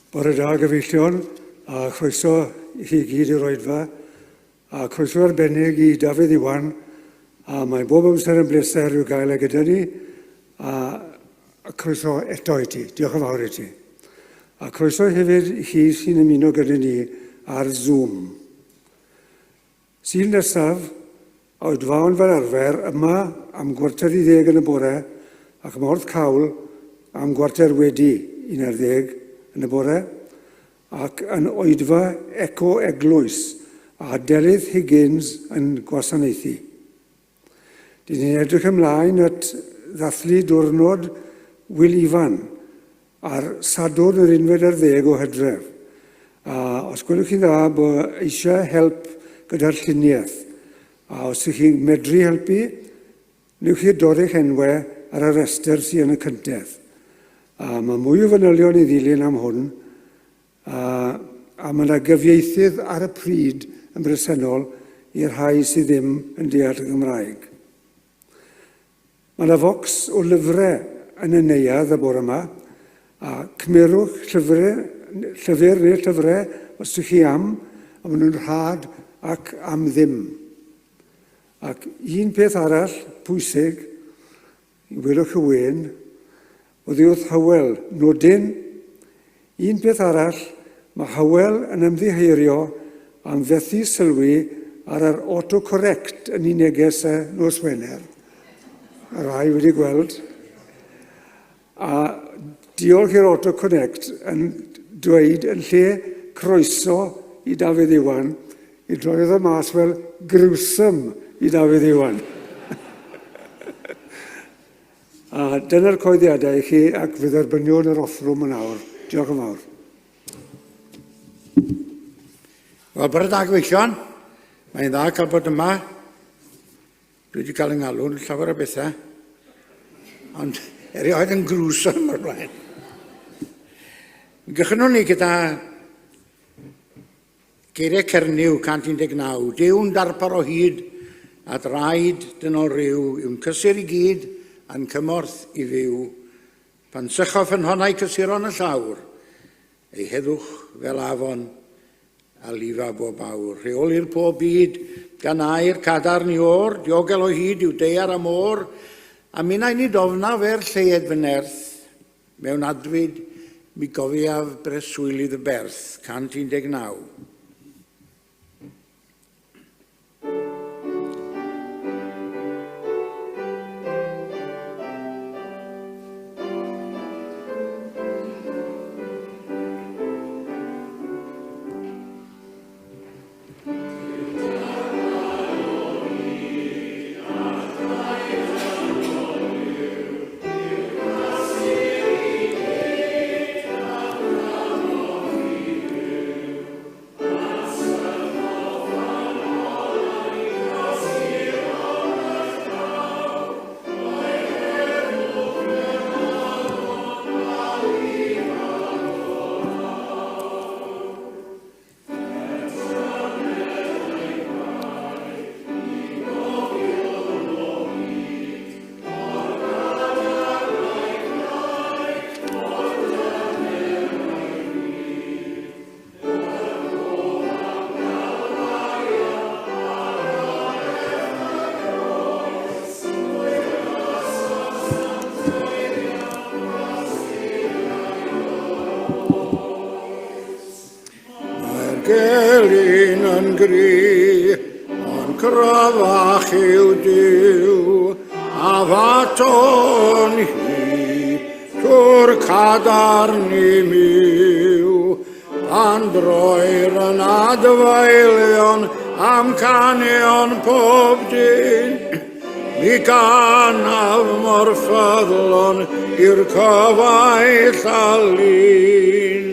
Bore da gyfeillion, a chroeso i chi gyd i'r oedfa, a croeso arbennig i Dafydd Iwan, a mae bob amser yn bleser i'w gael e gyda ni, a croeso eto i ti. Diolch yn fawr i ti. A croeso hefyd i chi sy'n ymuno gyda ni ar Zoom. Sul nesaf, oedfaon fel arfer, yma am 9:45 yn y bore ac ym Mhorth Cawl am 11:15 yn y bore, ac yn oedfa Eco Eglwys a Delyth Higgins yn gwasanaethu. Dyn ni'n edrych ymlaen at ddathlu diwrnod Wil Ifan ar Sadwrn yr unfed ar ddeg o Hydref. A os gwelwch chi'n dda bod eisiau help gyda'r lluniaeth, a os ydych chi'n medru helpu, newch chi dorri'ch enwau ar y rhestr sydd yn y cyntedd. A mae mwy o fanylion i ddilyn am hwn, A, a mae yna gyfieithydd ar y pryd yn bresennol i'r rhai sydd ddim yn deall y Gymraeg. Mae yna focs o lyfrau yn y neuadd y bore yma, a cymerwch llyfrau, llyfr neu llyfrau os ydych chi am, a maen nhw'n rhad ac am ddim. Ac un peth arall pwysig, I welwch y wên, oddi wrth Hywel, nodyn. Un peth arall, mae Hywel yn ymddiheurio am fethu sylwi ar yr autocorrect yn ei neges e nos Wener. Y rai wedi gweld. A diolch i'r autocorrect yn dweud yn lle croeso i Dafydd Iwan, i droiodd o mas fel gruesome i Dafydd Iwan. A dyna'r coeddiadau i chi ac fe dderbyniwn yr offrwm yn awr. Diolch yn fawr. Wel, bore da gyfeillion. Mae'n dda cael bod yma. Dwi wedi cael yng ngalw'n llawer o bethau, ond erioed yn gruesome o'r blaen. Gychwynwn ni gyda Geiriau Cernyw 119, Duw'n darpar o hyd at raid dynol ryw, yw'n cysur i gyd a'n cymorth i fyw. Pan sycho ffynhonnau cysuron y llawr, ei heddwch fel afon a lifa bob awr. Rheolir pob byd gan air cadarn i o'r, diogel o hyd yw daear a môr, a minnau nid ofnaf er lleied fy nerth, Mewn adfyd, mi gofiaf breswylydd y berth, 119. Mae'r gelyn yn gry, ond cryfach yw Duw, a faton hi, tŵr cadarn i miw. Pan droir yn adfaelion amcanion pob dyn, mi ganaf mor ffyddlon i'r cyfaill a lun.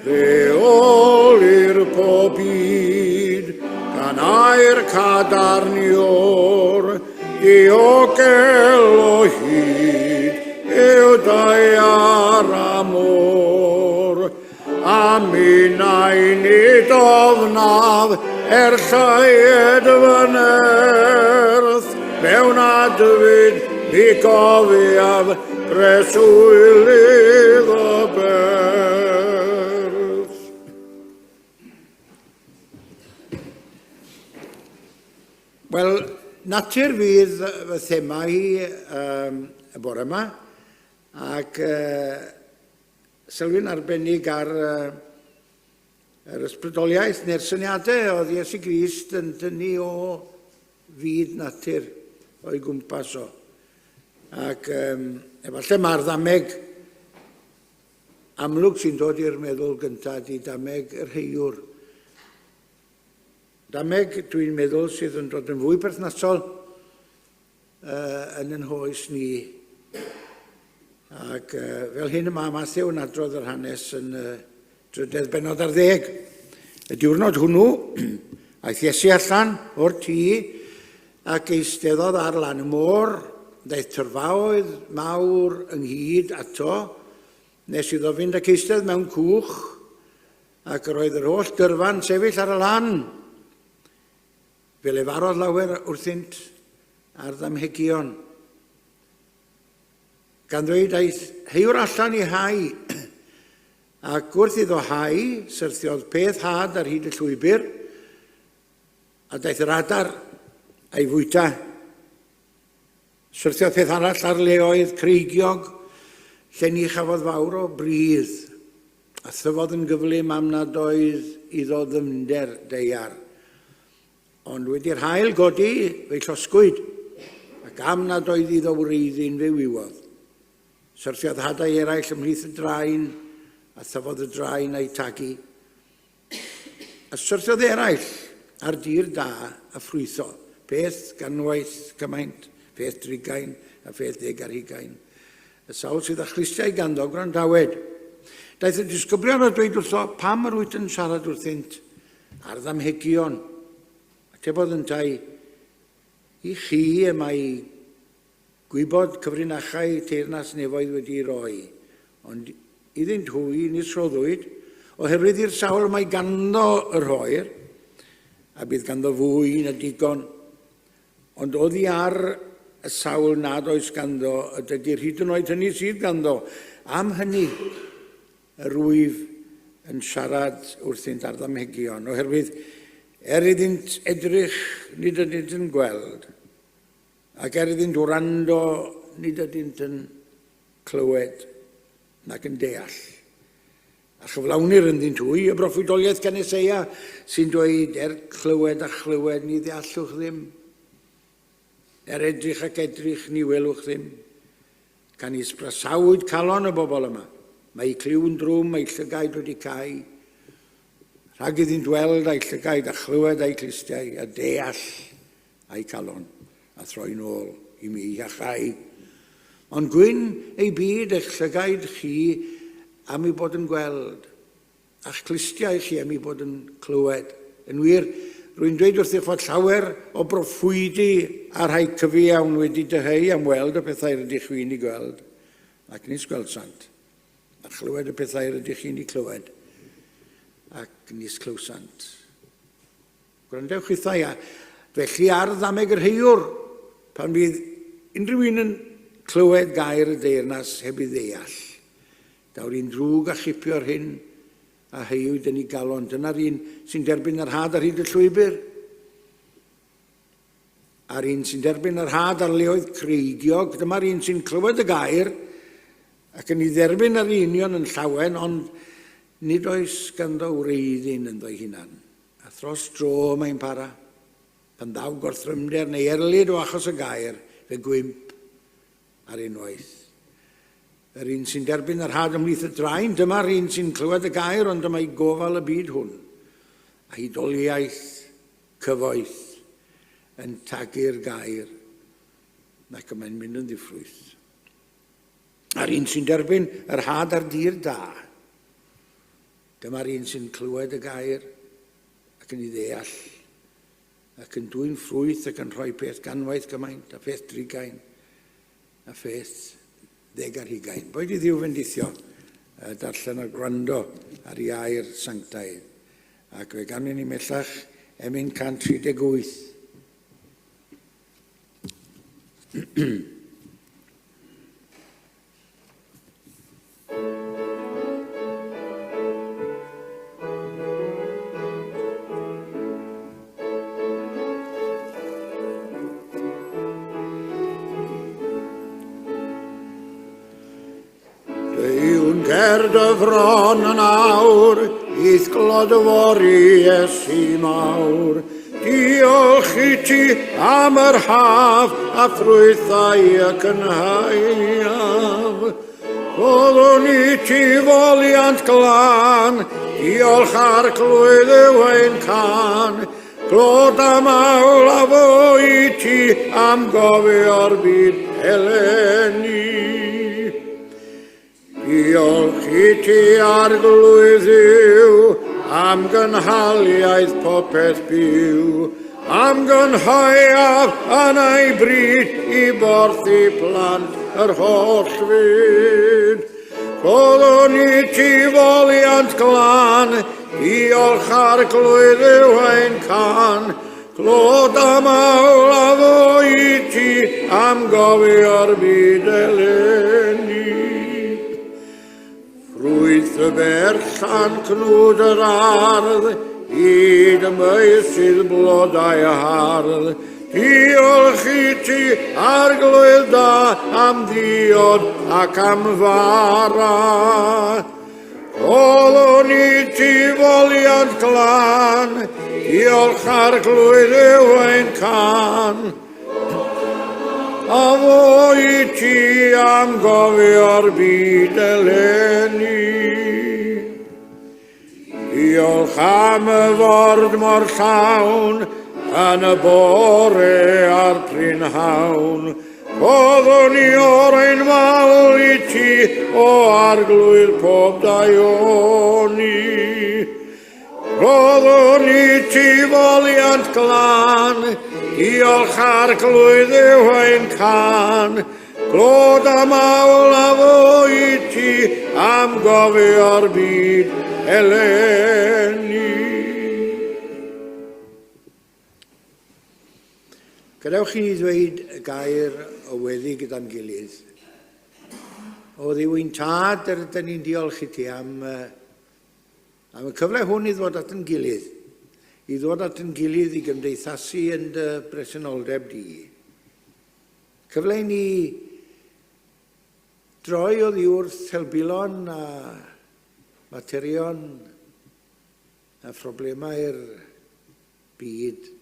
Rheolir pob byd gan air cadarn ior, diogel o hyd yw daear a môr. A minnau nid ofnaf er lleied fy nerth, mewn adfyd mi gofiaf breswylydd o berth. Wel, natur fydd fy thema i y bore yma, ac sylwi'n arbennig ar yr ysbrydoliaeth neu'r syniadau oedd Iesu Grist yn dynnu o fyd natur o'i gwmpas o. Ac efallai mae'r ddameg amlwg sy'n dod i'r meddwl gyntaf ydy dameg yr heiwr. Dameg, dwi'n meddwl, sydd yn dod yn fwy perthnasol yn yn hoes ni. Ac fel hyn y mae Matthew yn adrodd yr hanes yn y drydedd bennod ar ddeg. Y diwrnod hwnnw, aeth Iesu allan o'r tŷ ac eisteddodd ar lan y môr, daeth tyrfaoedd mawr ynghyd ato, nes iddo fynd ac eistedd mewn cwch, ac yr oedd yr holl dyrfa'n sefyll ar y lan. Fe lefarodd lawer wrthynt ar ddamhegion, gan ddweud, Aeth heiwr allan i hau, ac wrth iddo hau, syrthiodd peth had ar hyd y llwybr, a daeth yr adar a'i fwyta. Syrthiodd peth arall ar leoedd creigiog, lle ni chafodd fawr o bridd, a thyfodd yn gyflym am nad oedd iddo ddyfnder daear. Ond wedi'r haul godi, fe'i llosgwyd, ac am nad oedd iddo wreiddyn fe wywodd. Syrthiodd hadau eraill ymhlith y draen, a thyfodd y draen a'i tagu. A syrthiodd eraill ar dir da a ffrwytho, peth ganwaith cymaint, peth drigain a pheth ddeg ar hugain. Y sawl sydd â chlustiau ganddo, gwrandawed. Daeth y disgyblion a dweud wrtho, pam yr wyt yn siarad wrthynt ar ddamhegion? Atebodd yntau, i chi y mae Gwybod cyfrinachau teyrnas nefoedd wedi ei roi, ond iddynt hwy nis rhoddwyd, oherwydd i'r sawl mae ganddo y rhoir, a bydd ganddo fwy na digon. Ond oddi ar y sawl nad oes ganddo, y dydy'r hyd yn oed hynny sydd ganddo. Am hynny, yr wyf yn siarad wrthynt ar ddamhegion, oherwydd er iddynt edrych, nid ydynt yn gweld, Ac er iddynt wrando, nid ydynt yn clywed nac yn deall. A chyflawnir ynddynt hwy y broffwydoliaeth gan Eseia sy'n dweud, er clywed a chlywed ni ddeallwch ddim, er edrych ac edrych ni welwch ddim. Canys brasawyd calon y bobl yma. Mae eu clyw'n drwm, mae llygaid wedi cau. Rhag iddynt weld a'u llygaid a chlywed a'u clustiau a deall a'i calon, a throi'n ôl i mi iachau. Ond gwyn ei byd eich llygaid chi am ei bod yn gweld, a'ch clustiau chi am ei bod yn clywed. Yn wir, rwy'n dweud wrthych fod llawer o broffwydi a rhai cyfiawn wedi dyheu am weld y pethau rydych chwi'n eu gweld, ac nis gwelsant, a chlywed y pethau rydych chi'n eu clywed, ac nis clywsant. Gwrandewch chwithau, a felly ar ddameg yr heiwr, pan fydd unrhyw un yn clywed gair y deyrnas heb ei ddeall. Daw'r un drwg a chipio'r hyn a heuwyd yn ei galon. Dyna'r un sy'n derbyn yr had ar hyd y llwybr. A'r un sy'n derbyn yr had ar leoedd creigiog, dyma'r un sy'n clywed y gair ac yn ei dderbyn ar ei union yn llawen, ond nid oes ganddo wreiddyn ynddo'i hunan. A thros dro mae'n para. Pan ddaw gorthrymder neu erlid o achos y gair, fe gwymp ar unwaith. Yr un sy'n derbyn yr had ymhlith y draen, dyma'r un sy'n clywed y gair, ond dyma'i gofal y byd hwn, a hudoliaeth cyfoeth yn tagu'r gair, ac y mae'n mynd yn ddiffrwyth. A'r un sy'n derbyn yr had ar dir da, Dyma'r un sy'n clywed y gair ac yn ei ddeall, ac yn dwyn ffrwyth ac yn rhoi peth ganwaith gymaint, a pheth drigain, a pheth ddeg ar hugain. Boed i Dduw fendithio darllen a gwrando ar ei air sanctaidd. Ac fe ganwn ni mellach emyn 138. Deuwn ger dy fron yn awr, i'th glodfori Iesu mawr. Diolch i ti am yr haf a ffrwythau y cynhaeaf. Rhoddwn i ti foliant glân, diolch Arglwydd yw ein cân. Glod a mawl a fo i ti am gofio'r byd eleni. Diolch i ti Arglwydd Dduw am gynhaliaeth popeth byw, am gynhaeaf yn ei bryd i borthi plant yr holl fyd. Rhoddwn i ti foliant glân, diolch Arglwydd yw ein cân, Clod a mawl a fo i ti am gofio'r byd eleni. Ffrwyth y berllan cnwd yr ardd, hyd y meysydd blodau hardd. Diolch i ti, Arglwydd da, am ddiod ac am fara. Rhoddwn i ti foliant glân, diolch Arglwydd yw ein cân. A fo i ti am gofio'r byd eleni. Diolch am y ford mor llawn, yn y bore a'r prynhawn. Rhoddwn i oren mawl i ti, o Arglwydd pob daioni. Rhoddwn i ti foliant glân, diolch Arglwydd yw ein cân. Glod a mawl a fo i ti am gofio'r byd eleni. Gadewch i ni ddweud y gair o weddi gyda'n gilydd. O Dduw ein Tad, yr ydyn ni'n diolch i ti am, am y cyfle hwn i ddod at yn gilydd, i ddod at yn gilydd i gymdeithasu yn dy bresenoldeb di. Cyfle i ni droi oddi wrth helbulon a materion a phroblemau'r byd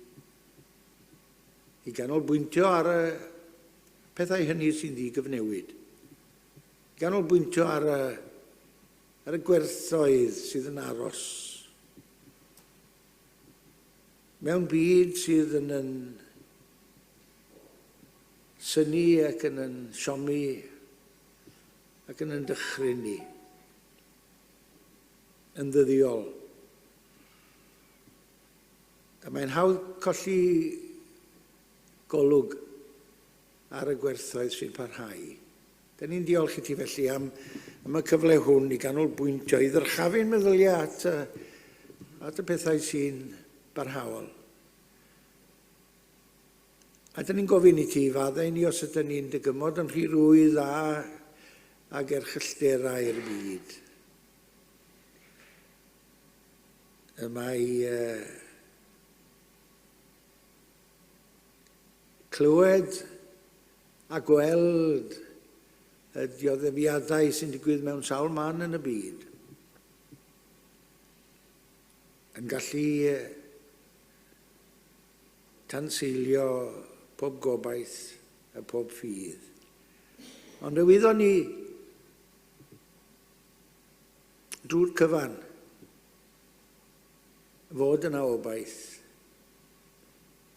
i ganolbwyntio ar y pethau hynny sy'n ddigyfnewid, i ganolbwyntio ar y, ar y gwerthoedd sydd yn aros mewn byd sydd yn yn synnu ac yn yn siomi ac yn yn dychryn ni yn ddyddiol. A mae'n hawdd colli golwg ar y gwerthoedd sy'n parhau. Da ni'n diolch i ti felly am, am y cyfle hwn i ganolbwyntio, i ddyrchafu'n meddyliau at, at y pethau sy'n barhaol. A dyn ni'n gofyn i ti faddau ni os ydyn ni'n dygymod yn rhy rwydd a ag erchyllterau'r byd. Y mae clywed a gweld y dioddefiadau sy'n digwydd mewn sawl man yn y byd yn gallu tanseilio pob gobaith a pob ffydd. Ond y wyddon ni drwy'r cyfan fod yna obaith,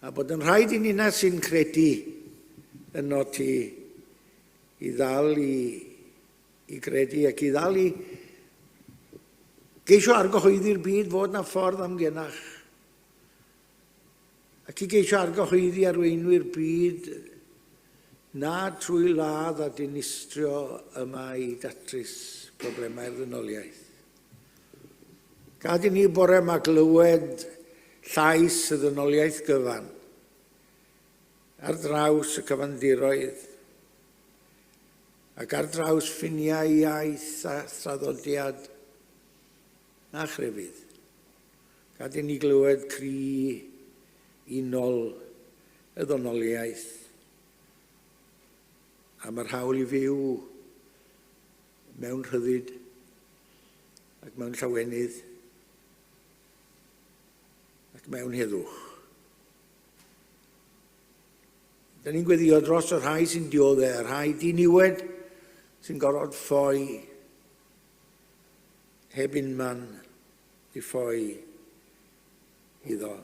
a bod yn rhaid i nina sy'n credu yno ti i ddal i, i gredu ac i ddal i geisio argyhoeddi'r byd fod na ffordd amgenach ac i geisio argyhoeddi arweinwyr byd na trwy ladd a dinistrio y mae datrys problemau'r ddynoliaeth. Gad i ni bore yma glywed llais y ddynoliaeth gyfan ar draws y cyfandiroedd ac ar draws ffiniau iaith a thraddodiad a chrefydd. Gad i ni glywed cri unol y ddynoliaeth am yr hawl i fyw mewn rhyddid ac mewn llawenydd ac mewn heddwch. Da ni'n gweddio dros y rhai sy'n dioddef, y rhai diniwed sy'n gorfod ffoi heb unman i ffoi iddo.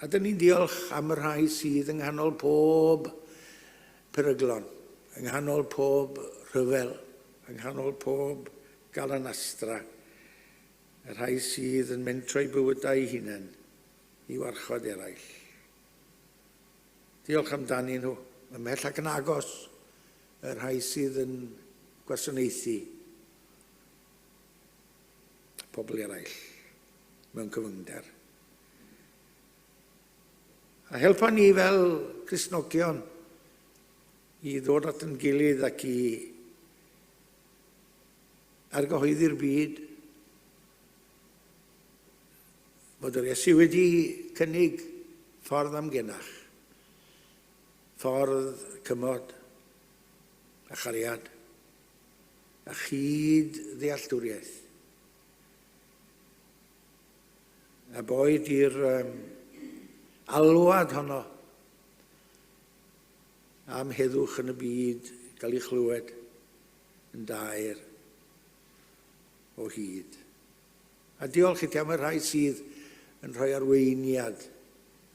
A dyn ni'n diolch am y rhai sydd yng nghanol pob peryglon, yng nghanol pob rhyfel, yng nghanol pob galanastra, y rhai sydd yn mentro eu bywydau eu hunain i warchod eraill. Diolch amdanyn nhw, ymhell ac yn agos, y rhai sydd yn gwasanaethu pobl eraill mewn cyfyngder. A helpa ni fel Cristnogion i ddod at yn gilydd ac i argyhoeddi'r byd bod yr Iesu wedi cynnig ffordd amgenach, ffordd cymod a chariad a chyd-ddealltwriaeth. A boed i'r um, alwad honno am heddwch yn y byd gael ei chlywed yn daer o hyd. A diolch i ti am y rhai sydd yn rhoi arweiniad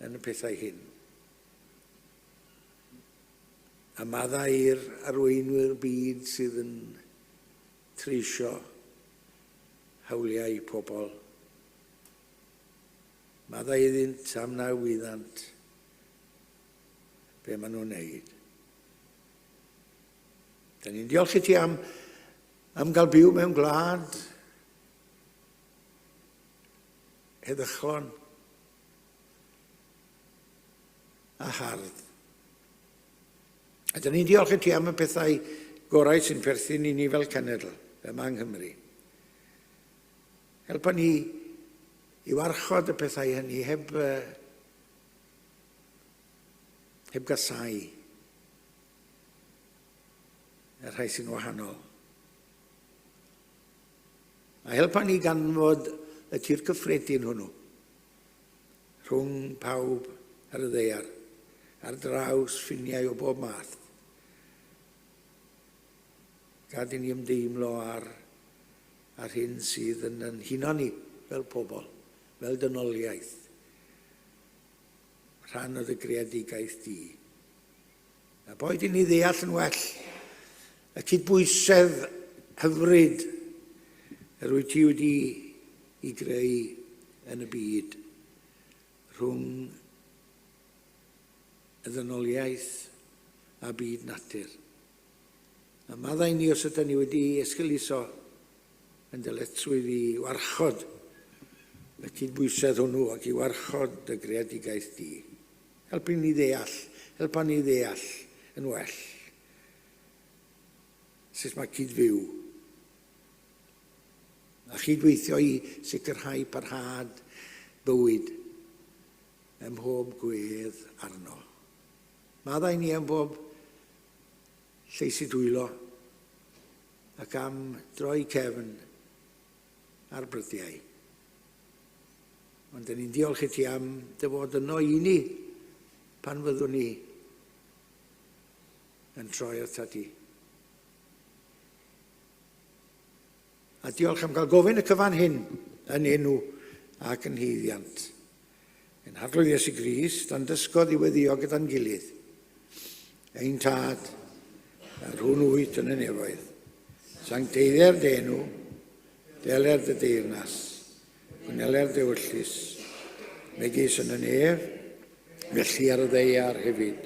yn y pethau hyn. A maddau i'r arweinwyr byd sydd yn treisio hawliau pobl. Maddau iddynt am na wyddant be maen nhw'n neud. Da ni'n diolch i ti am, am gael byw mewn gwlad heddychlon a hardd. A dyn ni'n diolch i ti am y pethau gorau sy'n perthyn i ni fel cenedl yma yng Nghymru. Helpa ni i warchod y pethau hynny heb, heb gasau y rhai sy'n wahanol. A helpa ni ganfod y tir cyffredin hwnnw rhwng pawb ar y ddaear, ar draws ffiniau o bob math. Gad i ni ymdeimlo ar, ar hyn sydd yn yn huno ni fel pobl, fel dynoliaeth, rhan o dy greadigaeth di. A boed i ni ddeall yn well y cydbwysedd hyfryd yr wyt ti wedi i greu yn y byd rhwng y ddynoliaeth a byd natur. A maddau ni os ydyn ni wedi esgeuluso yn dyletswydd i warchod y cydbwysedd hwnnw ac i warchod y greadigaeth di. Helpu ni ddeall, helpa ni ddeall yn well sut mae cyd-fyw a chydweithio i sicrhau parhad bywyd ym mhob gwedd arno. Maddau ni am bob lleisi dwylo ac am droi cefn ar brydiau. Ond dyn ni'n diolch i ti am dy fod yno i ni pan fyddwn ni yn troi atat ti. A diolch am gael gofyn y cyfan hyn yn enw ac yn haeddiant. Yn Harglwydd Iesu Grist, a'n dysgodd i weddio gyda'n gilydd. Ein Tad, yr hwn wyt yn y nefoedd, sancteiddier dy enw, deler dy deyrnas, Gwneler d'ewyllys, megis yn y nef, felly ar y ddaear hefyd.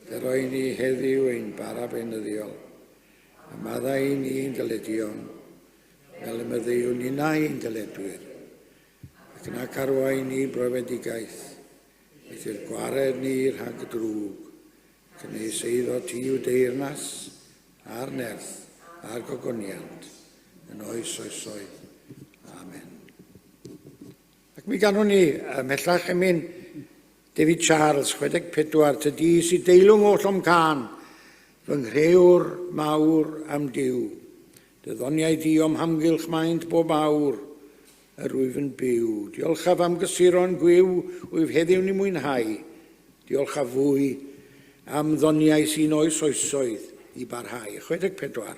Dy roi ni heddiw ein bara beunyddiol, a maddau i ni ein dyledion, fel y myddeuwn ninnau ein dyledwyr, ac nac arwain ni brofedigaeth, eithr gwared ni rhag y drwg, Cynnwys eiddo ti yw deyrnas, a'r nerth, a'r gogoniant, yn oes oesoedd. Amen. Ac mi ganwn ni ymhellach emyn David Charles, 64, Tydi sydd deilwng oll o'm cân, Fy nghrëwr mawr a'm Duw. Dy ddoniau di o'm hamgylch maent bob awr yr wyf yn byw. Diolchaf am gysuron gwiw wyf heddiw'n eu mwynhau. Diolchaf fwy am ddoniau sy'n oes oesoedd i barhau. 64.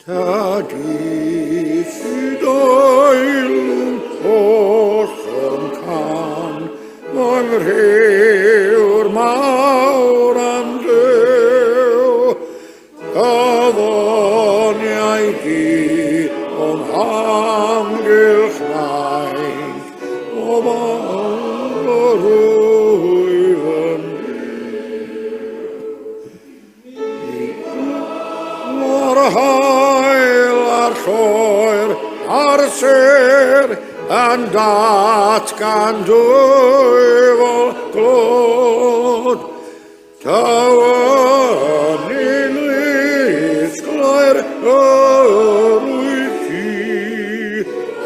Tad i dailwm holl yn can, fy nghrëwr mawr am Dduw. Addoniau di o'm hamgylch maint, o fawr yr wyf yn Mor hael a'r lloer a'r sêr yn datgan dwyfol glod. Taw yn ddisglair yr wyt ti,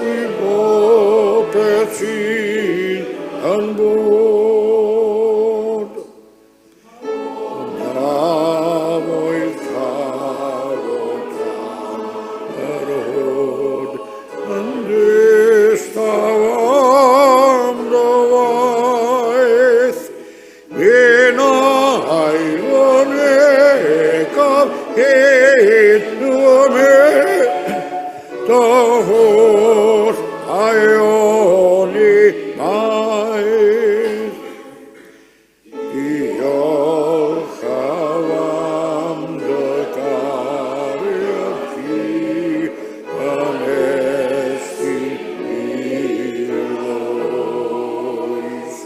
i bopeth sydd yn bod. Braf oedd cael o dan yr hwd yn ddistaw am dy waith. Un ail yn egaf hyd dy holl haelioni maith. Diolchaf am dy gariad ti yn estyn hir oes.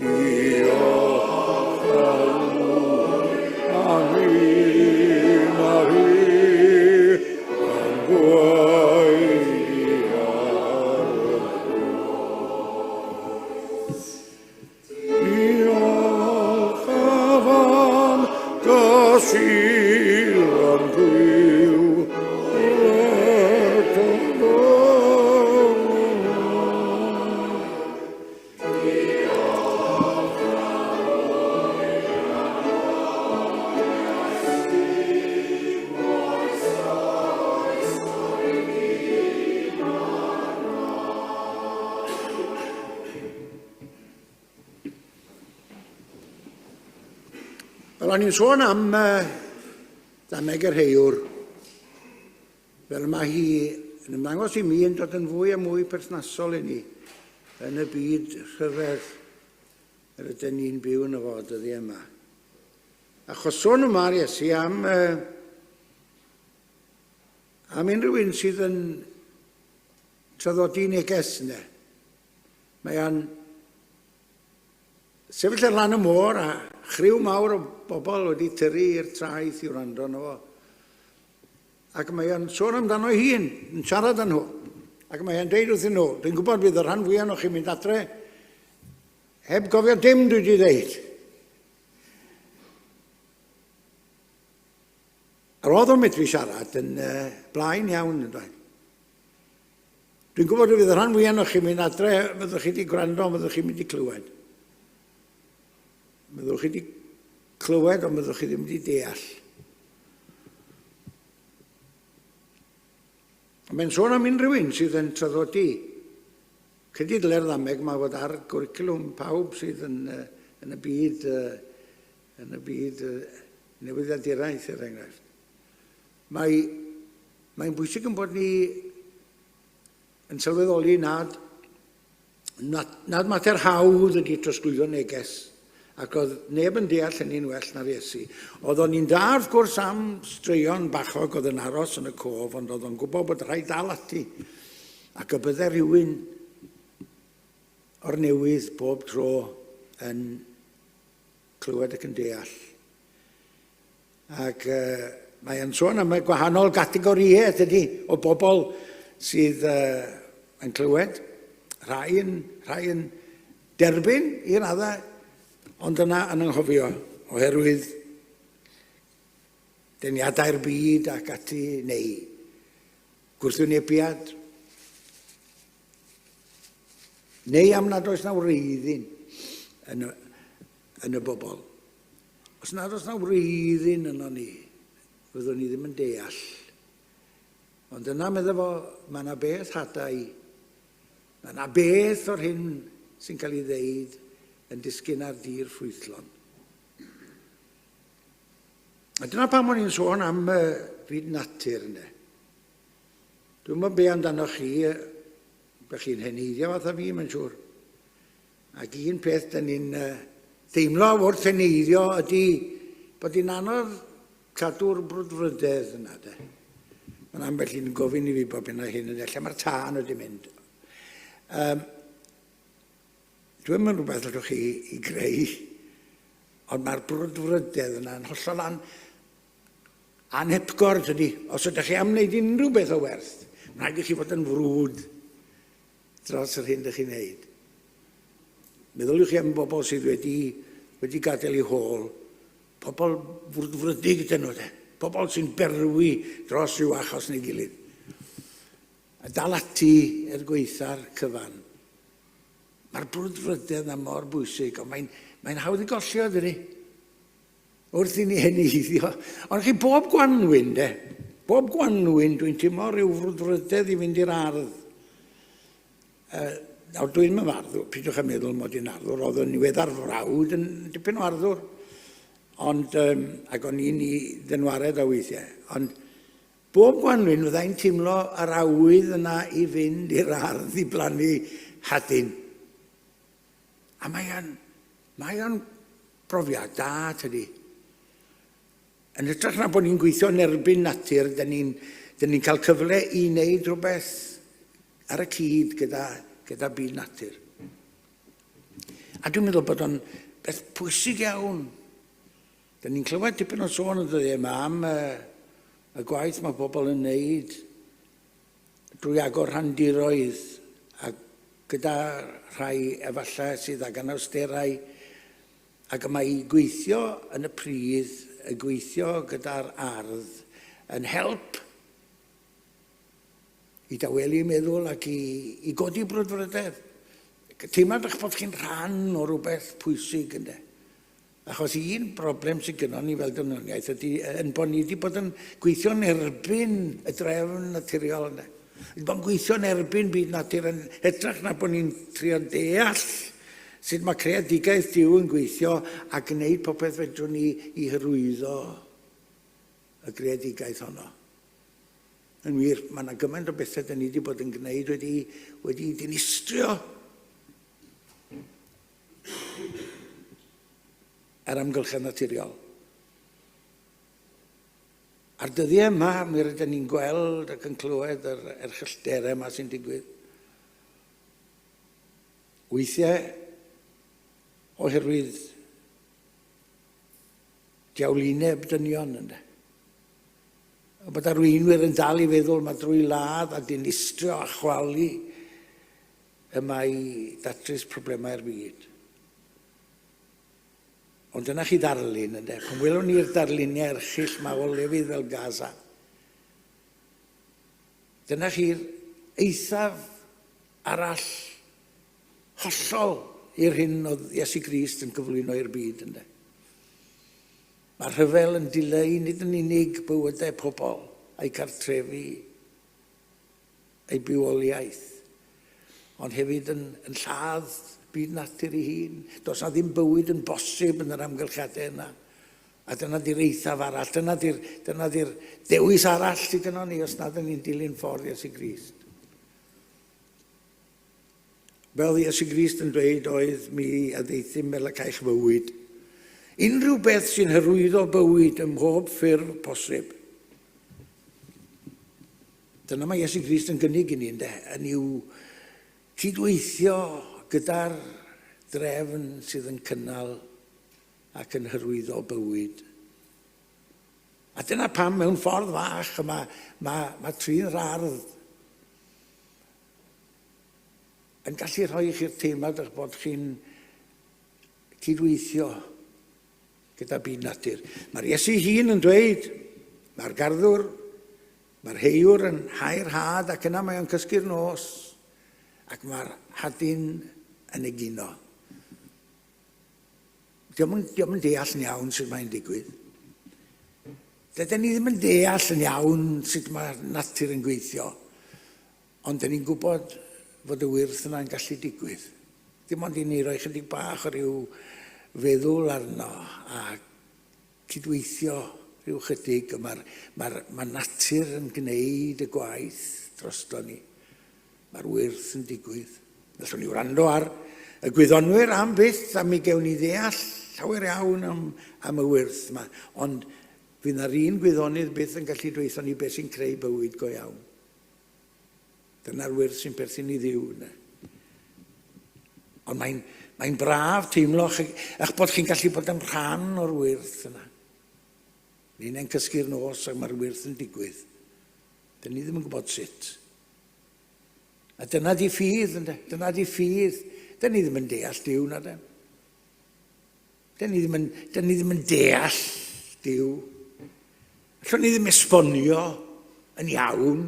Diolch am un a hi yn gwaedu ar y groes. Diolch am gysur am Dduw, Wel, o'n i'n sôn am uh, ddameg yr heiwr, fel mae hi yn ymddangos i mi yn dod yn fwy a mwy perthnasol i ni yn y byd rhyfedd yr ydyn ni'n byw yn y fo dyddiau yma. Achos sôn yma ar Iesu am, uh, am unrhyw un sydd yn traddodi neges, ynddo. Mae o'n sefyll ar lan y môr a chriw mawr o bobl wedi tyrru i'r traeth i wrando arno fo. Ac mae o'n sôn amdano ei hun, yn siarad â nhw. Ac mae o'n deud wrthyn nhw, dwi'n gwybod bydd y rhan fwyaf o'ch chi'n mynd adre heb gofio dim dwi wedi ddeud. Yr oedd o'n medru siarad yn blaen iawn, yn dweud. Dwi'n gwybod y fydd y rhan fwyaf o'ch chi'n mynd adre, fyddwch chi wedi gwrando, ond fyddwch chi'n mynd i clywed. Fyddwch chi wedi clywed, ond fyddwch chi ddim wedi deall. Mae'n sôn am unrhyw un sydd yn traddodi. Credu dyle'r ddameg mae fod ar gwricwlwm pawb sydd yn, yn y byd, yn y byd newyddiaduraeth, er enghraifft. Mae, mae'n bwysig yn bod ni yn sylweddoli nad, nad, nad mater hawdd ydy trosglwyddo neges, ac oedd neb yn deall hynny'n well na'r Iesu. Oedd o'n i'n da, wrth gwrs, am straeon bachog oedd yn aros yn y cof, ond oedd o'n gwybod bod rhaid dal ati, ac y bydde rhywun o'r newydd bob tro yn clywed ac yn deall. Ac uh, mae e'n sôn am y gwahanol gategorïau, dydy, o bobl sydd uh, yn clywed. Rhai yn, rhai yn derbyn i raddau, ond yna yn anghofio, oherwydd Deniadau'r byd ac ati, neu gwrthwynebiad, neu am nad oes na wreiddyn yn y, yn y bobl. Os nad oes na wreiddyn yno ni, fyddwn ni ddim yn deall. Ond yna, medde fo, mae yna beth hadau, mae yna beth o'r hyn sy'n cael ei ddeud yn disgyn ar dir ffrwythlon. A dyna pam o'n i'n sôn am uh, fyd natur yna. Dwi'n meddwl be amdanoch chi, be chi'n heneiddio fatha fi, mae'n siŵr. Ac un peth dyn ni'n uh, deimlo wrth heneiddio ydy bod hi'n anodd cadw'r brwdfrydedd yna, de. Mae'n ambell un yn gofyn i fi bob hyn a hyn, lle mae'r tân wedi mynd. Um, Dwi'm yn rhywbeth allwch chi i greu, ond mae'r brwdfrydedd yna yn hollol an, anhepgor, tydi. Os ydych chi am wneud unrhyw beth o werth, mae'n rhaid i chi fod yn frwd dros yr hyn ydych chi'n wneud. Meddyliwch chi am bobl sydd wedi, wedi gadael eu hôl, pobl frwdfrydig ydyn nhw, de. Pobl sy'n berwi dros rhyw achos neu gilydd. A dal ati er gwaetha'r cyfan. Mae'r brwdfrydedd 'na mor bwysig, ond mae'n mae hawdd i golli o, dydy? Wrth i ni heneiddio. Ond chi, bob gwanwyn, de, bob gwanwyn dwi'n teimlo rhyw frwdfrydedd i fynd i'r ardd. Uh, nawr dwi'n mynd arddwr, peidiwch â meddwl mod i'n arddwr, oedd yn niweddar frawd yn dipyn o arddwr. Ond, um, ac o'n i'n i ddynwared o weithiau. Ond Bob gwanwyn fydda i'n teimlo yr awydd yna i fynd i'r ardd i blannu hadyn. A mae o'n, mae o'n brofiad da, tydi. Yn hytrach na bod ni'n gweithio yn erbyn natur, dyn ni'n ni cael cyfle i wneud rhywbeth ar y cyd gyda, gyda byd natur. A dwi'n meddwl bod o'n beth pwysig iawn. Dyn ni'n clywed tipyn o sôn y dyddiau yma am y, y gwaith mae pobl yn wneud drwy agor rhandiroedd a gyda rhai efallai sydd ag anawsterau ac mae gweithio yn y pridd, y gweithio gyda'r ardd yn help i dawelu meddwl ac i, i godi brwdfrydedd. Teimlad eich bod chi'n rhan o rhywbeth pwysig ynddo. Achos un broblem sydd gynnon ni fel dynoliaeth ydy yn bod ni wedi bod yn gweithio'n erbyn y drefn naturiol yna. Wedi bod yn gweithio'n erbyn byd natur yn hytrach na bod ni'n trio deall sut mae creadigaeth Duw yn gweithio a gwneud popeth fedrwn ni i hyrwyddo y greadigaeth honno. Yn wir, mae yna gymaint o bethau dyn ni wedi bod yn gwneud wedi, wedi dinistrio Yr amgylchedd naturiol. A'r dyddiau yma, mi rydyn ni'n gweld ac yn clywed yr erchyllterau yma sy'n digwydd. Weithiau, oherwydd diawlineb dynion, ynddo. A bod arweinwyr yn dal i feddwl mae drwy ladd a dinistrio a chwalu y mae datrys problemau'r byd. Ond dyna chi ddarlun, ynde? Pan welwn ni'r darluniau erchyll ma o lefydd fel Gaza, dyna chi'r eithaf arall hollol i'r hyn oedd Iesu Grist yn cyflwyno i'r byd, ynde? Mae rhyfel yn dileu nid yn unig bywydau pobl a'u cartrefi, ei bywoliaeth, ond hefyd yn, yn lladd byd natur ei hun. Does na ddim bywyd yn bosib yn yr amgylchiadau yna. A dyna di'r eithaf arall, dyna di'r dyna di dewis arall sydd gynnon ni os nad ydyn ni'n dilyn ffordd Iesu Grist. Fel Iesu Grist yn dweud oedd mi a ddeithum fel y caech fywyd. Unrhyw beth sy'n hyrwyddo bywyd ym mhob ffurf posib. Dyna mae Iesu Grist yn gynnig i ni, ynde, yn i'w cydweithio gyda'r drefn sydd yn cynnal ac yn hyrwyddo bywyd. A dyna pam mewn ffordd fach mae, mae, mae trin yr ardd yn gallu rhoi i chi'r teimlad eich bod chi'n cydweithio gyda byd natur. Mae'r Iesu hun yn dweud, Mae'r garddwr, mae'r heiwr yn hau'r had ac yna mae o'n cysgu'r nos ac mae'r hadyn yn egino. Dio'm yn, dio'm yn deall yn iawn sut mae'n digwydd. Dydyn ni ddim yn deall yn iawn sut mae natur yn gweithio, ond dyn ni'n gwybod fod y wyrth yna'n gallu digwydd. Dim ond i ni roi chydig bach o ryw feddwl arno a cydweithio rhyw chydig, mae'r mae, mae natur yn gwneud y gwaith drosto ni. Mae'r wyrth yn digwydd. Gallwn ni wrando ar y gwyddonwyr am byth a mi gewn ni ddeall llawer iawn am, am y wyrth yma. Ond fydd na'r un gwyddonydd byth yn gallu dweithio ni beth sy'n creu bywyd go iawn. Dyna'r wyrth sy'n perthyn i Dduw. Yna. Ond mae'n mae braf teimlo eich bod chi'n gallu bod yn rhan o'r wyrth yna. Ni'n cysgu'r nos ac mae'r wyrth yn digwydd. Dyn ni ddim yn gwybod sut. A dyna di ffydd, ynddo? Dyna di ffydd. Dyn ni ddim yn deall Duw, na dyn. Dyn ni ddim yn, dyn ni ddim yn deall Duw. Allwn ni ddim esbonio yn iawn.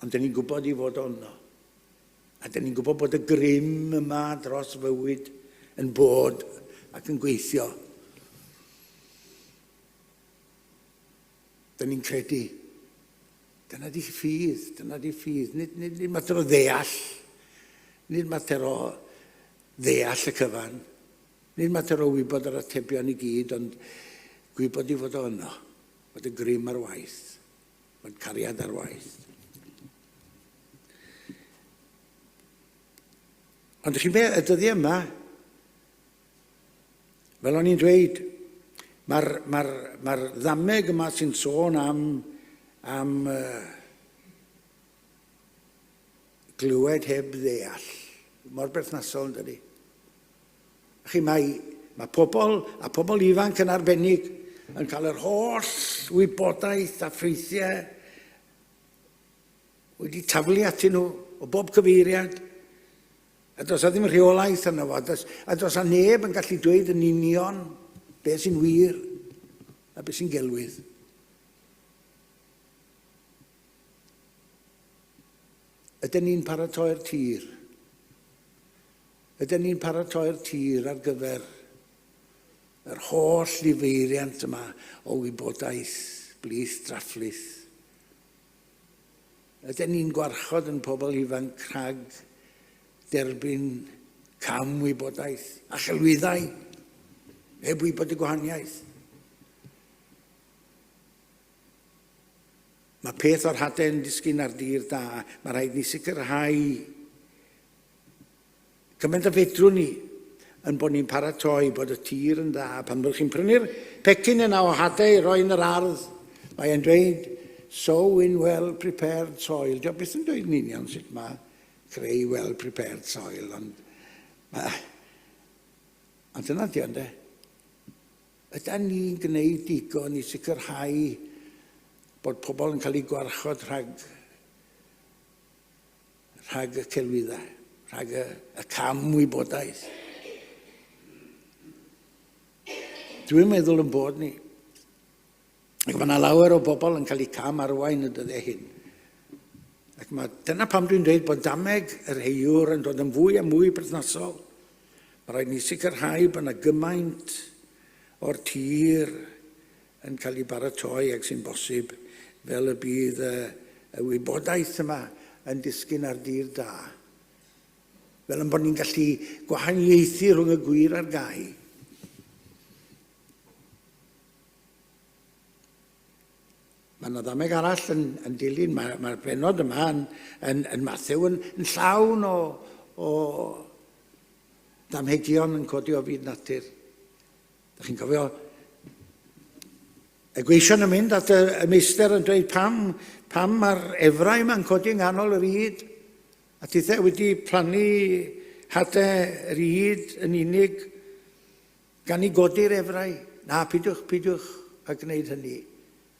Ond dyn ni'n gwybod i fod ono. A dyn ni'n gwybod bod y grym yma dros fywyd yn bod ac yn gweithio. Dyn ni'n credu. Dyna di ffydd, dyna di ffydd. Nid, nid, nid mater o ddeall, nid mater o ddeall y cyfan, nid mater o wybod yr atebion i gyd, ond gwybod i fod o yno, bod y grym ar waith, bod cariad ar waith. Ond chi'n be, y dyddiau yma, Fel o'n i'n dweud, mae'r mae mae ddameg yma sy'n sôn am, am uh, glywed heb ddeall. Mor berthnasol yn dydi. Chi, mae, mae pobl, a pobl ifanc yn arbennig, yn cael yr holl wybodaeth a ffeithiau wedi taflu atyn nhw o bob cyfeiriad. A does 'na ddim rheolaeth arno fo, does, a does 'na neb yn gallu dweud yn union beth sy'n wir a beth sy'n gelwydd. Ydyn ni'n paratoi'r tir? Ydyn ni'n paratoi'r tir ar gyfer yr holl lifeiriant yma o wybodaeth blith drafflith? Ydyn ni'n gwarchod yn pobl ifanc rhag derbyn cam wybodaeth a chelwyddau heb wybod y gwahaniaeth? Mae peth o'r hadau yn disgyn ar dir da. Mae rhaid ni sicrhau Cymaint a fedrwn ni yn bod ni'n paratoi bod y tir yn dda. Pan byddwch chi'n prynu'r pecyn yna o hadau i roi yn yr ardd, mae e'n dweud sow in well prepared soil. Dio byth yn dweud yn union sut mae creu well prepared soil, ond, mae, ond dyna di ynde. Ydan ni'n gwneud digon i sicrhau bod pobl yn cael eu gwarchod rhag rhag y celwyddau, rhag y, y cam wybodaeth. Dwi'n meddwl yn bod ni. Ac mae yna lawer o bobl yn cael eu cam arwain y dyddiau hyn. Ac mae, dyna pam dwi'n dweud bod dameg yr heiwr yn dod yn fwy a mwy berthnasol. Mae rhaid ni sicrhau bod yna gymaint o'r tir yn cael ei baratoi ag sy'n bosib fel y bydd y, y wybodaeth yma yn disgyn ar dir da. Fel yn bod ni'n gallu gwahaniaethu rhwng y gwir a'r gau. Mae yna ddameg arall yn, yn dilyn, mae'r mae benod yma yn, yn, yn Matthew yn, yn llawn o, o damhegion yn codi o fyd natur. Da chi'n cofio y gweision yn mynd at y, y meistr yn dweud pam, pam mae'r efrau yma'n codi yng nghanol yr ŷd a tithau wedi plannu hadau yr ŷd yn unig gan i godi'r efrau. Na, pidwch, pidwch a gwneud hynny,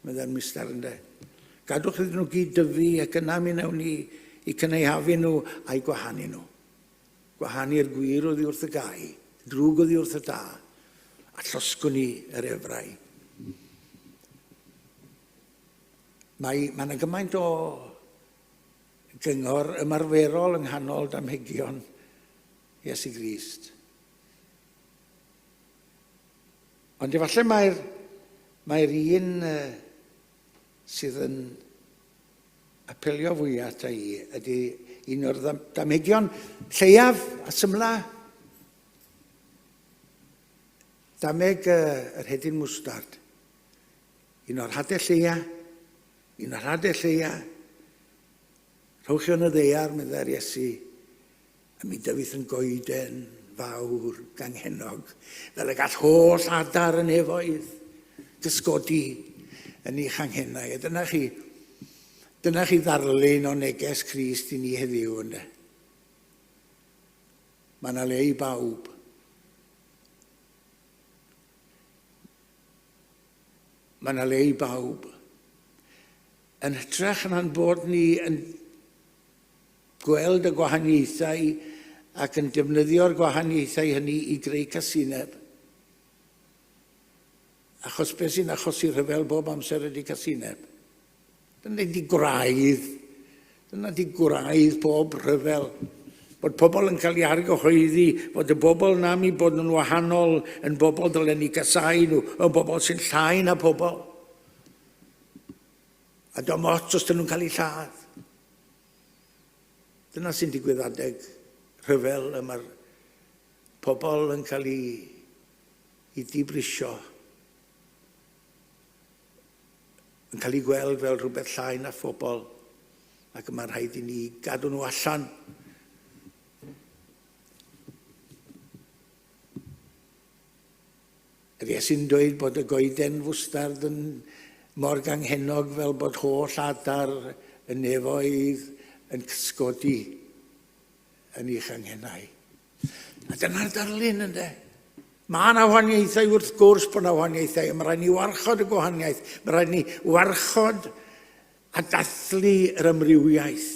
meddai'r meistr ynde. Gadwch iddyn nhw gyd dyfu ac yna mi wnawn ni i cynaeafu nhw a'i gwahanu nhw. Gwahanu'r gwir oddi wrth y gau, drwg oddi wrth y da, a llosgwn ni yr efrau. Mae, mae yna gymaint o gyngor ymarferol yng nghanol damhegion Iesu Grist. Ond efallai mae'r mae un sydd yn apelio fwyaf ata i ydy un o'r damhegion lleiaf a symla. Dameg yr hedyn mwstard. Un o'r hadau lleia, un o'r hadau lleia. Rhowch chi yn y ddaear, meddai'r Iesu, a mi dyfith yn goeden fawr ganghennog, fel y gall holl adar y nefoedd gysgodi yn ei changhenau. A dyna chi, dyna chi ddarlun o neges Crist i ni heddiw, ynddo. Mae yna le i bawb. Mae yna le i bawb. Yn hytrach na'n bod ni yn gweld y gwahaniaethau ac yn defnyddio'r gwahaniaethau hynny i greu casineb. Achos beth sy'n achosi rhyfel bob amser ydy casineb. Dyna di gwraidd, dyna di gwraidd pob rhyfel. Bod pobl yn cael eu argyhoeddi fod y bobl na mi bod nhw'n wahanol yn bobl dylen ni gasau nhw, yn bobl sy'n llai na pobl. A dom ots os dyn nhw'n cael eu lladd. Dyna sy'n digwydd adeg rhyfel y mae'r pobl yn cael eu, eu dibrisio, yn cael eu gweld fel rhywbeth llai na phobl, ac y mae'n rhaid i ni gadw nhw allan. Yr Iesu'n dweud bod y goeden fwstard yn mor ganghennog fel bod holl adar y nefoedd yn cysgodi yn ei changhenau. A dyna'r darlun ynde. Mae yna wahaniaethau wrth gwrs bod yna wahaniaethau, mae rhaid ni warchod y gwahaniaeth, mae rhaid ni warchod a dathlu yr amrywiaeth.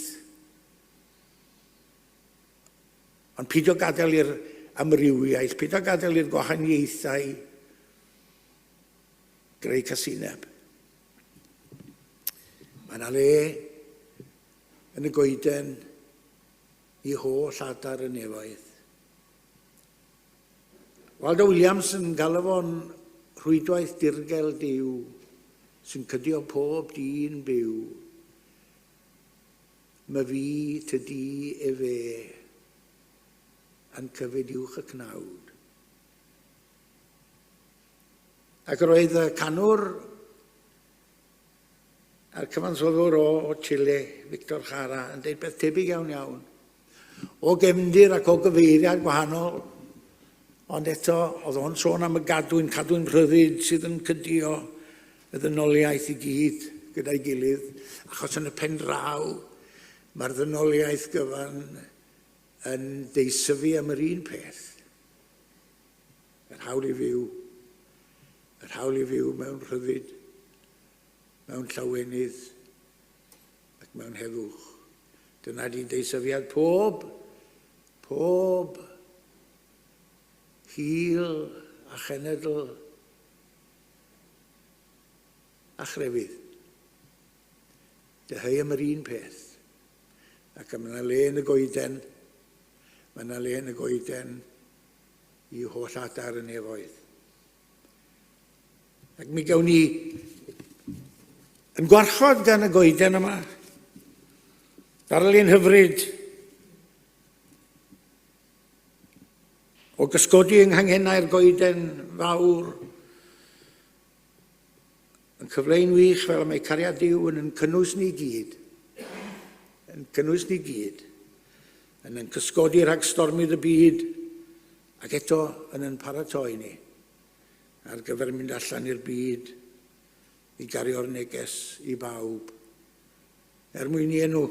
Ond pidio gadael i'r amrywiaeth, pidio gadael i'r gwahaniaethau greu casineb. Mae yna le yn y goeden i holl adar y nefoedd. Waldo Williams yn galw fo'n rhwydwaith dirgel Duw sy'n cydio pob dyn byw. My fi, ty di, efe, yn cyfyd uwch y cnawd. Ac roedd y canwr a'r cyfansoddwr o, o Chile, Victor Jara, yn dweud beth tebyg iawn iawn. O gefndir ac o gyfeiriad gwahanol, ond eto, oedd o'n sôn am y gadwyn, cadwyn rhyddid sydd yn cydio y ddynoliaeth i gyd gyda'i gilydd, achos yn y pen draw mae'r ddynoliaeth gyfan yn deisyfu am yr un peth. Yr hawl i fyw, yr hawl i fyw mewn rhyddid, mewn llawenydd ac mewn heddwch. Dyna di deisyfiad pob, pob hil a chenedl a chrefydd. Dyheu am yr un peth. Ac mae yna le yn y goeden, mae yna le yn y goeden i holl adar y nefoedd. Ac mi gawn ni yn gwarchod gan y goeden yma. Darlun hyfryd o gysgodi yng nghanghennau'r goeden fawr yn cyfleu'n wych fel y mae cariad Duw yn yn cynnwys ni gyd, yn cynnwys ni gyd, yn yn cysgodi rhag stormydd y byd, ac eto yn yn paratoi ni ar gyfer mynd allan i'r byd i gario'r neges i bawb. Er mwyn i enw.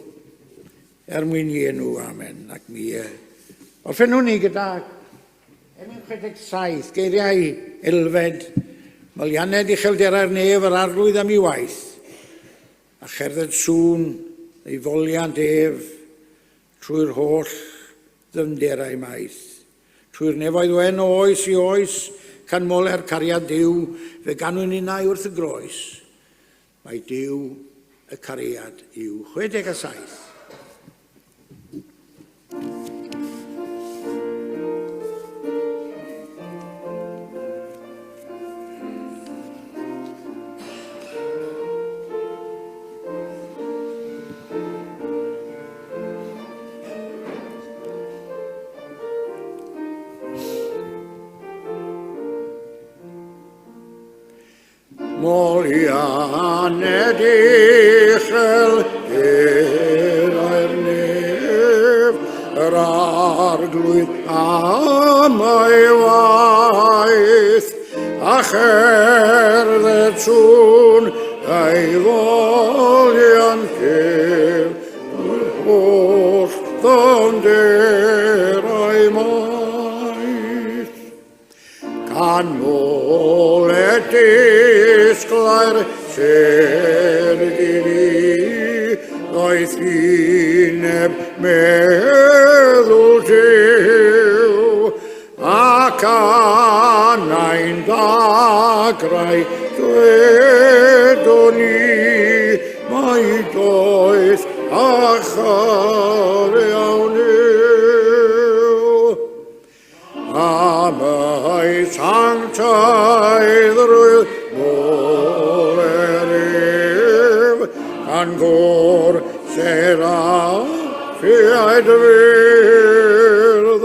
Er mwyn i enw, amen. Ac mi e, orffennwn ni gyda emyn 67, geiriau Elfed, molianned uchelderau'r nef yr arglwydd am ei waith, a cherdded sŵn ei foliant ef trwy'r holl ddyfnderau maith. Trwy'r nefoedd wen o oes i oes, canmoler cariad Duw, fe ganwn innau wrth y groes. Mae Duw y cariad yw. 67. Molianed uchel gerau'r nef, yr arglwydd am ei waith, a cherdded sŵn ei foliant ef, drwy'r holl ddyfnderau maith. Canmol et disglair sêr diri, ddoethineb meddwl Duw, ac anain dagrau dwedwn i, mai doeth a chyfiawn yw. Am ei sanctaiddrwydd mor er ef, gan gôr seraffiaid fyrdd,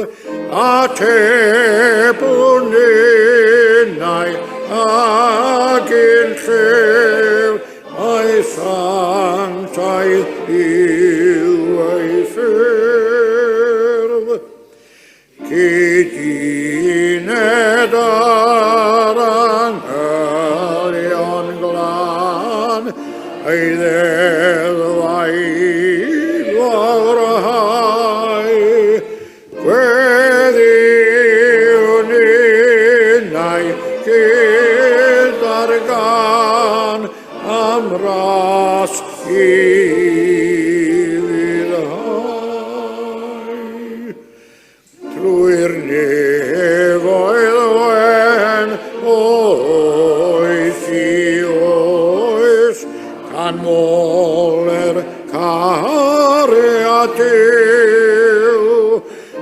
a tebwn ninnau ag un llef, mai sanctaidd yw ei ffyrdd. Cyduned ar angylion glân, ei ddeddfau glawrhau. Gweddïwn innau gyda'r gân am ras i ufuddhau. Trwy'r nefoedd wen oes i oes, canmoler cariad Duw.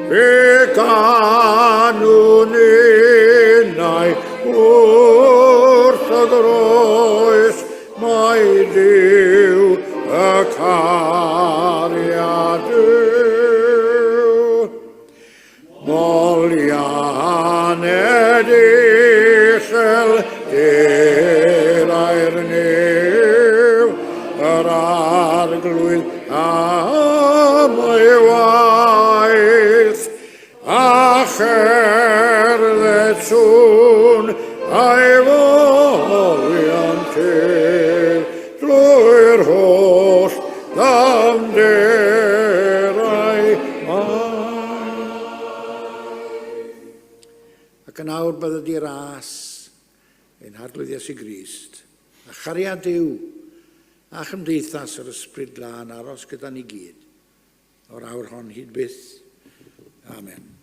Fe ganwn innau wrth y groes, mai Duw y cariad yw. Molianed uchel derau'r nef, yr arglwydd am ei waith, a cherdded sŵn a'i foliant ef drwy'r holl ddyfnderau maith. Ac yn awr bydded i ras ein Harglwydd Iesu Grist, a chariad Duw, a chymdeithas yr Ysbryd Glân aros gyda ni gyd, o'r awr hon hyd byth. Amen.